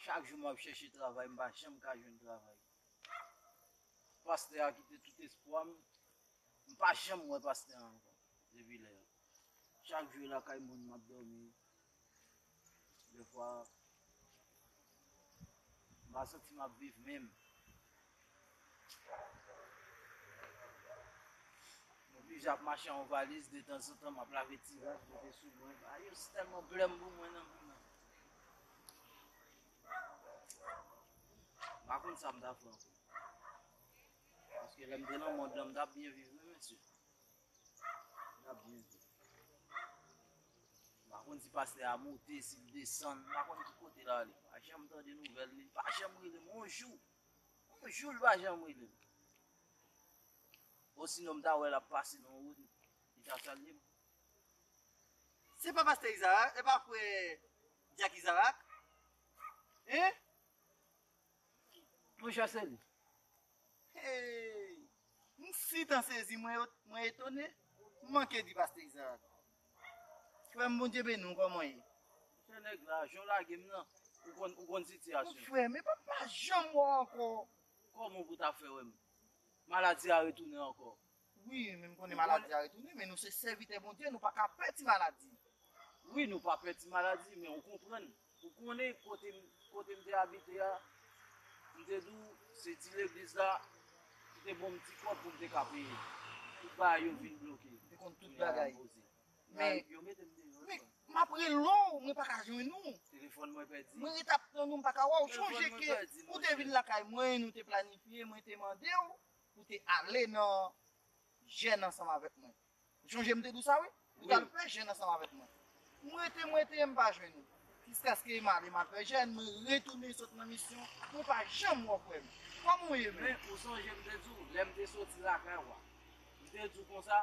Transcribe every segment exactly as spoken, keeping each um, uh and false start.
Chak jou m ap chèche travay, m pa janm ka jwenn travay. Pastè a kite tout espwa m. M pa janm wè pastè a ankò depi lè a. Chak jou lakay moun m ap dòmi. Defwa, m pa santi m ap viv menm. M oblije ap mache an valiz, detanzantan m ap lave ti rad, mete sou mwen. Bagay yo tèlman blèm pou mwen nan vi mwen. M pa konn sa m ta fè ankò. Paske lè m te nan mond lan, m t ap byen viv, wi, mesye. M t ap byen viv. M pa konn si pastè a moute, si l desann, m pa konn ki kote l ale. M pa janm tande nouvèl li, li pa janm rele m yon jou. Yon jou, li pa janm rele m. Osinon, m ta wè l ap pase nan wout, li ta salye m. Se pa pastè Izarak, e pa frè Dyak Izarak? Hein? Monchè, se li. Hey! M sitan sezi, mwen, mwen etone. M manke di pastè Izarak. Frè m, Bondye beni w, kòman w ye? Monchè, nèg la, jan w lage m nan, ou konn, ou konn sitiyasyon. Frè m, e pa, m pa janm wè w ankò. Kòman w pou ta fè wè m? Maladi a retounen ankò. Wi, men m konnen maladi a retounen, men nou se sèvitè Bondye, nou pa ka pè ti maladi. Wi, nou pa pè ti maladi, men ou konprann. Ou konnen kote m, kote m te abite a, m te di w, se ti legliz la ki te ban m ti kòb pou m te ka peye. Tout bagay yo vin bloke. M te konn tout bagay. Men, men m ap rele w, mwen pa ka jwenn ou. Telefòn mwen pèdi. Mwen ret ap tann ou, m pa ka wè w. Sonje ke ou te vin lakay mwen, nou te planifye, mwen te mande w pou te ale nan jèn ansanm avèk mwen. Sonje m te di w sa, wi? Ou t al fè jèn ansanm avèk mwen. Mwen rete, mwen rete, m pa jwenn ou. Jiskaske m ale, m al fè jèn, mwen retounen sot nan misyon, mwen pa janm wè w, frè m. Kòman w ye menm? Men, ou sonje m te di w, lè m te soti lakay w a, m te di w konsa,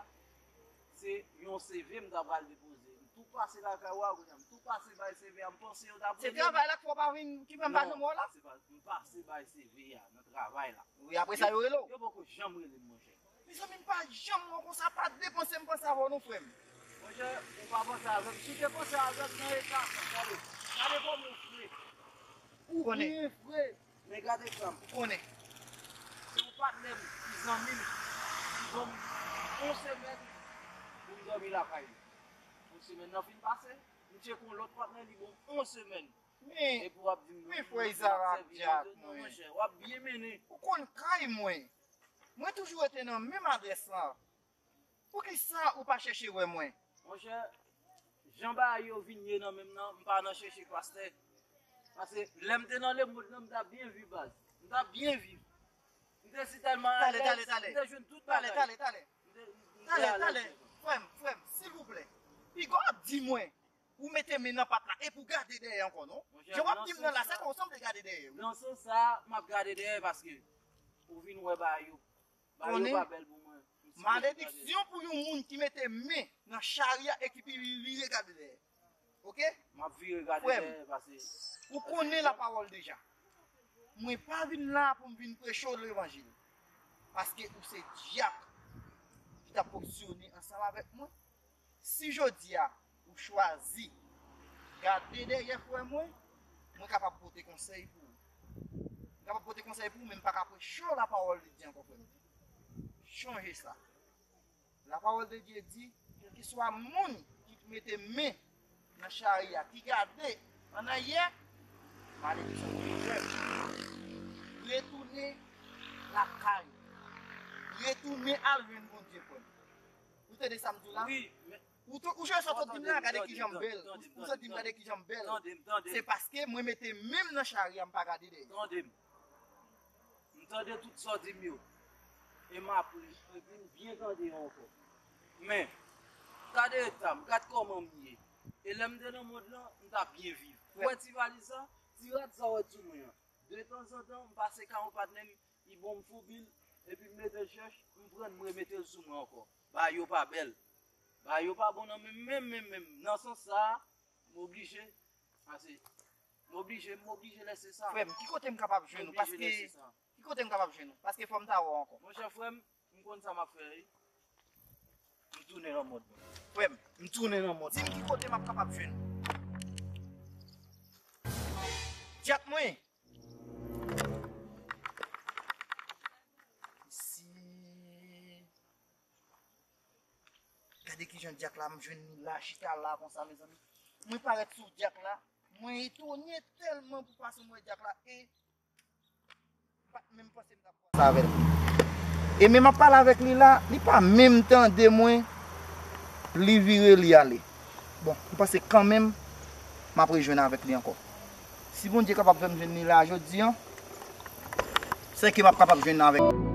se yon C V m ta pral depoze. M tou pase lakay w a, kounye a, m tou pase bay C V a, m panse yo ta pran l. Se travay la k fè w pa vin, ki fè m pa janm wè w la? Non, se pa, m pase bay C V a nan travay la. Wi, apre sa, yo rele w? Yo poko janm rele m, monchè. Mezanmi, m pa janm wè w konsa, pa depanse m panse avè w non, frè m. Monchè, ou pa panse avè m. Si w te panse avè m nan eta sa, gade, gade kòman w fre. Ou byen fre. Men gade sa m. Ou konnen. Se yon patnè m ki zanmi m, ki ban m yon semèn pou m dòmi lakay li. Yon semèn nan fin pase, m tcheke yon lòt patnè, li ban m yon semèn. Men, epi w ap di m, men frè Izarak Dyak, mwen. Monchè, w ap byen mennen. Ou konn kay mwen. Mwen toujou rete nan menm adrès lan. Poukisa ou pa chèche wè mwen? Monchè, jan bagay yo vin ye nan men m nan, m pa nan chèche pastè. Paske lè m te nan lemond lan, m t ap byen viv, baz. M t ap byen viv. M te si tèlman alèz, m te jwenn tout bagay. Talè, talè, talè. M te, m te alèz. Talè, talè. Frè m, frè m, silvouplè. Piga w ap di mwen, ou mete men nan pat la, epi w gade dèyè ankò, non? Jan w ap di m nan la, se konsa w te gade dèyè, wi. Nan sans sa, m ap gade dèyè paske ou vin wè bagay yo. Bagay yo pa bèl pou mwen. Malediksyon pou yon moun ki mete men nan chari a e ki pi vire gade dèyè. Oke? M ap vire gade dèyè paske ou konnen lapawòl deja. Mwen pa vin la pou m vin preche w levanjil. Paske ou se dyak ki t ap fonksyone ansanm avèk mwen. Si jodi a ou chwazi gade dèyè frè mwen, mwen kapab pote konsèy pou ou. Mwen kapab pote konsèy pou ou, men m pa ka preche w lapawòl de Dye ankò, frè m. Chonje sa. Lapawòl de Dye di, kèlkeswa moun ki mete men nan chari a, ki gade an ayè, malediksyon pou li, frè m. Retounen lakay ou. Retounen al jwenn Bondye, frè m. Ou tande sa m di w la? Wi, men ou tou, ou jwe sòt di m la, gade kijan m bèl. Ou sòt di m gade kijan m bèl. Se paske mwen mete men m nan chari a, m pa gade dèyè. Tande m. M tande tout sa w di m yo. E m apre, epi m byen tande yo ankò. Men, gade eta m, gad kòman m ye. E lè m te nan mond lan, m t ap byen viv. Ou wè ti valiz sa? Ti rad sa w wè sou mwen an. Detanzantan, m pase kay yon patnè m, li ban m foubi l, epi m mete l chèch, m pran l, m remete l sou mwen ankò. Bagay yo pa bèl. Bagay yo pa bon nan men m menm, menm, menm. Nan sans sa a, m oblije, pase, m oblije, m oblije lèse sa. Frè m, ki kote m kapab jwenn ou? Paske, ki kote m kapab jwenn ou? Paske fò m ta wè w ankò. Monchè, frè m, m konn sa m ap fè, wi. M tounen nan mond mwen. Frè m, m tounen nan mond. Di m ki kote m ap kapab jwenn ou. Dyak mwen! Mesye! Gade kijan dyak la, m jwenn li la, chita la konsa, mezanmi. Mwen parèt sou dyak la, mwen etone tèlman pou fason m wè dyak la, e m pa t menm panse m t ap pase avè l. E menm ap pale avèk li la, li pa menm tande mwen, li vire, li ale. Bon, m panse kanmenm, m ap rejwenn avèk li ankò. Si Bondye kapab fè m jwenn li la jodi a, sèke m ap kapab jwenn avèk